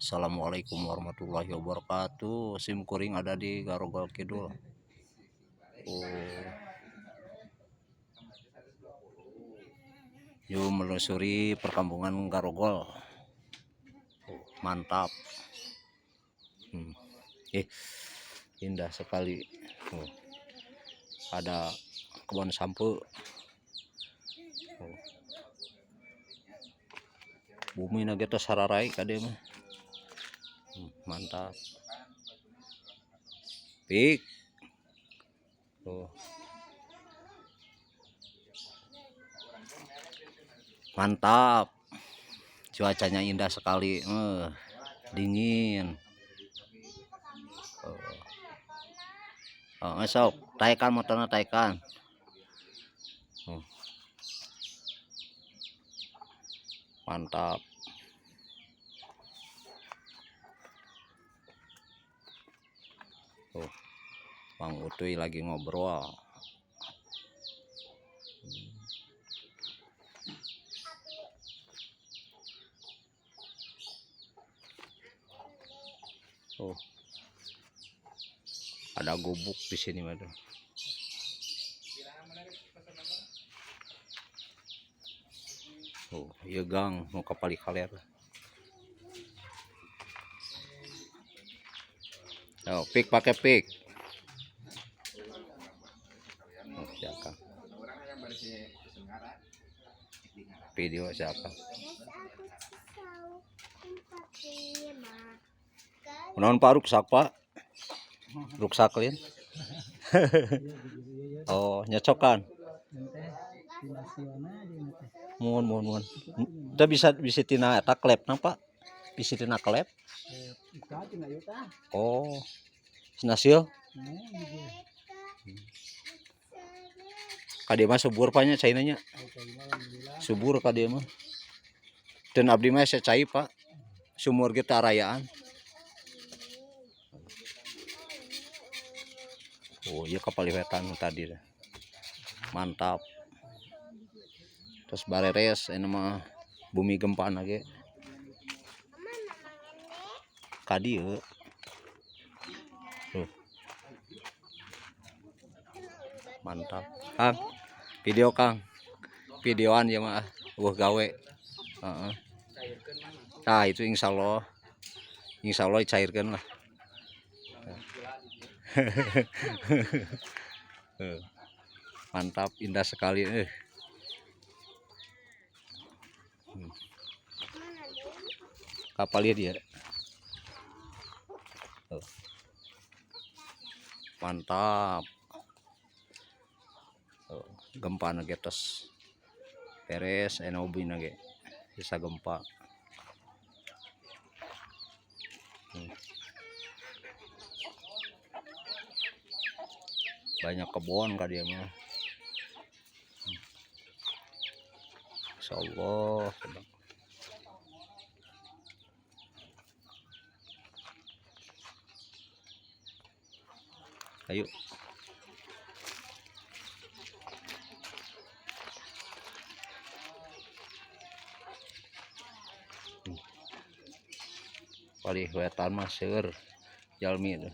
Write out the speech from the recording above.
Assalamualaikum warahmatullahi wabarakatuh. Sim kuring ada di Garogol Kidul. Oh. Yuk menelusuri perkampungan Garogol. Oh, mantap. Eh, indah sekali. Oh. Ada kebun sampo. Oh. Bumi na tos sararai ka dieu mah. Mantap. Pik. Oh. Mantap. Cuacanya indah sekali. Dingin. Oh. Oh, sok, taikan motorna taikan. Oh. Mantap. Oh, Bang Utuy lagi ngobrol. Oh, ada gubuk di sini mah. Oh, iya gang mau ke Palikaler. Oh, pik pakai pik. Oh, siapa? Video siapa? Naon Pak ruksak Pak? Ruksak lin? Oh, nyocokan. Mohon mohon mohon. Udah bisa bisa tina eta klep na Pak? Bisa tina klep? Oh. Senasil? Ka dieu mah subur Pak nya caina nya. Subur ka dieu mah. Dan abdi mah saya cai Pak. Sumur ge teu arayaan. Oh iya kapal wetan tadi. Mantap. Terus bareres ini mah bumi gempa lagi. Ka dieu. Tuh. Mantap. Kang, video Kang. Videoan ya mah eueuh gawe. Heeh. Nah, itu insyaallah. Insyaallah dicairkeun lah. Mantap, indah sekali. Kapalnya dia. Tuh. Mantap. Tuh, gempa na ge tos beres eno na ge sisa gempa. Banyak kebun ka dieu mah. Insyaallah. Ayo. Palih wetan mah seueur jalmi tuh.